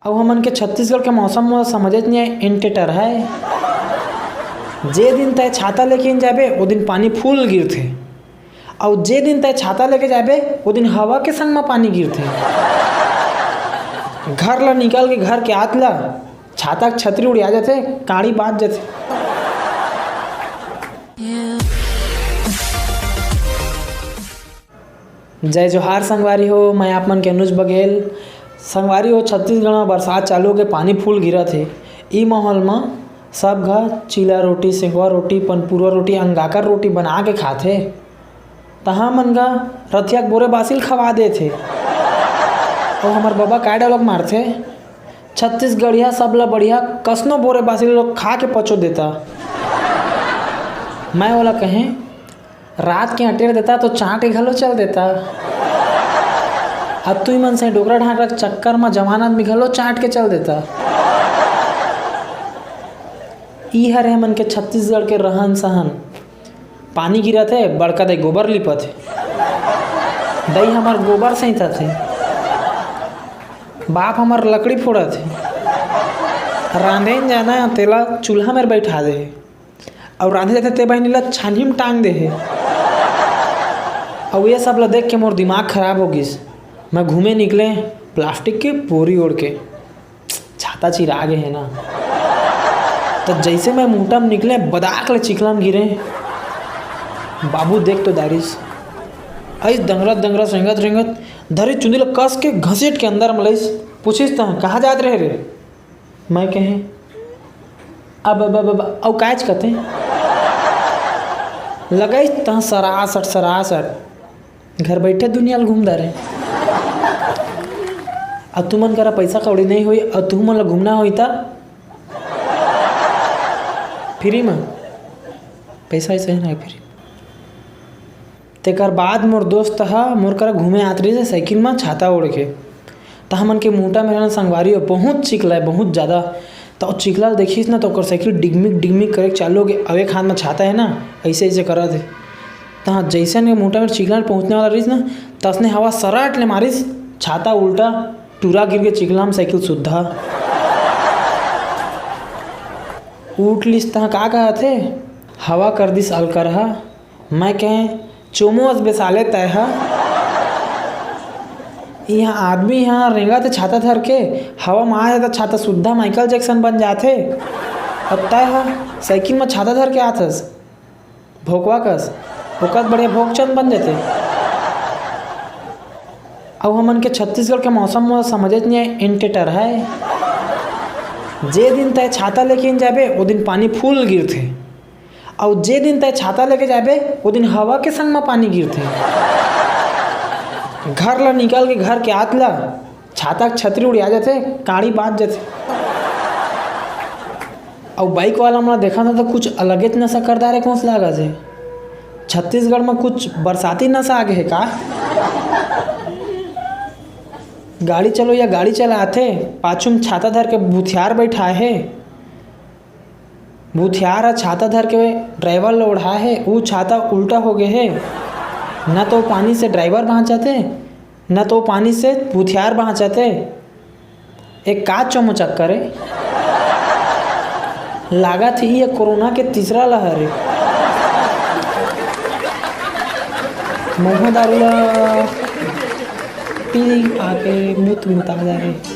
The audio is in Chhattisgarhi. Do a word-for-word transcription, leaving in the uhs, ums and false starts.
अउ हमन के छत्तीसगढ़ के मौसम म समझेच नइ आए, एंटेटर है। जे दिन तय छाता लेके इन जाबे, ओ दिन पानी फूल गिरथे, अउ जे दिन तय छाता लेके जाबे, ओ दिन हवा के संग म पानी गिरथे। घर ला निकल के घर के आत ला छाता के छतरी उड़िया जाथे, काड़ी बाज जाथे। जय जोहार संगवारी हो, मैं आप मन के अनुज बघेल। संगवारी हो, छत्तीसगढ़ म बरसात चालू होके पानी फूल गिरत हे। ई माहौल म सब घर चीला रोटी, सेंकवा रोटी, पनपुरवा रोटी, अंगाकर रोटी बना के खाथे। तहाँ मन गा रथिया के बोरे बासी ल खवा देथे। अउ हमर बबा काय डायलॉग मारथे, "छत्तीसगढ़िया सबला बढ़िया, कसनो बोरे बासी ल खा के पचो देता।" मैं ओला कहें, "रात के अटेर देता तो चाट के घलो चल देता। अब तुई मन से डोकरा ढांकरा के चक्कर म जवान आदमी घलो चाट के चल देता।" ई हरे हमन के छत्तीसगढ़ के रहन सहन। पानी गिरत हे, बड़का दाई गोबर लिपत हे, दाई हमर गोबर सैंतत हे, बाप हमर लकड़ी फोड़त हे, रांधे न जाना तेला चूल्हा मेर बैठा दे हे, अउ रांधे जाथे ते बहिनी ला छानी म टांग दे हे। अउ ये सब ला देख के मोर दिमाग खराब हो गिस। मैं घूमे निकले प्लास्टिक के बोरी ओढ़ के। छाता चिरा गे हे ना। त जइसे मैं मुहटा म निकले, बदाक ले चिखला म गिरे। बाबू देख तो डारिस। अइस दंगरत दंगरत, रेंगत रेंगत धरिस चुंदी ल कस के घसीट के अंदर म लइस। पूछिस, "तह कहाँ जात रहे रे?" मैं कहे, "अब, अब, अब, अब, अउ कायच कते?" लगइस तह सरासट, सरासट। घर बइठे दुनिया ल घूम डारे। अब तुमन करा पइसा कौड़ी नइ होई, अउ तुमन ल घूमना होई त फ्री म। पइसा वइसा हे ना फ्री। तेकर बाद मोर दोस्त ह मोर करा घूमे आत रहिस हे साइकिल म छाता ओढ़ के। त हमन के मुहटा मेर ना संगवारी हो, बहुत चिखला हे, बहुत जादा। त ओ चिखला ल देखिस ना, त ओकर साइकिल डिगमिग डिगमिग करे के चालू हो गे। अउ एक हाथ म छाता हे ना, अइसे अइसे करत हे। तहाँ जइसन के मुहटा मेर चिखला ल पहुँचने वाला रहिस ना, तसने हवा सराट ले मारिस, छाता उल्टा टूरा गिर गे चिखला म साइकिल सुद्धा। उठ लिस तहाँ का कहत हे, हवा कर दिस अलकरहा। मैं कहे, "चोमो अस बेसाले तय ह। इहाँ आदमी ह रेंगत हे छाता धर के, हवा म आ जाता छाता सुद्धा माइकल जैक्सन बन जाथे। अब तय ह साइकिल म छाता धर के आथस।" भोकवा कस, ओकर बढ़िया भोकचंद बन जथे। अउ हमन के छत्तीसगढ़ के मौसम म समझेच नइ आए, एंटेटर है। जे दिन तय छाता लेके इन जाबे, ओ दिन पानी फूल गिरथे, अउ जे दिन तय छाता लेके जाबे, ओ दिन हवा के संग म पानी गिरथे। घर ला निकल के घर के आत ला छाता के छतरी उड़िया जाथे, काड़ी बाज जाथे। अउ बाइक वाला मन ला देखत हन त कुछ अलगेच नशा कर डारे कोस लागत हे। छत्तीसगढ़ म कुछ बरसाती नशा आ गे हे का? गाड़ी चलो या गाड़ी चलाथे, पाछू म छाता धर के भूथियार बैठाए हे। भूथियार ह छाता धर के ड्राइवर ल ओढ़ाए हे, ऊ छाता उल्टा हो गे हे। न तो पानी से ड्राइवर बाँचत हे, न तो पानी से भूथियार बाँचत हे। एक का चोमो चक्कर हे। लागत हे ये कोरोना के तीसरा लहर हे। महुआ दारू ला पी आके मुत मुता जा रहे।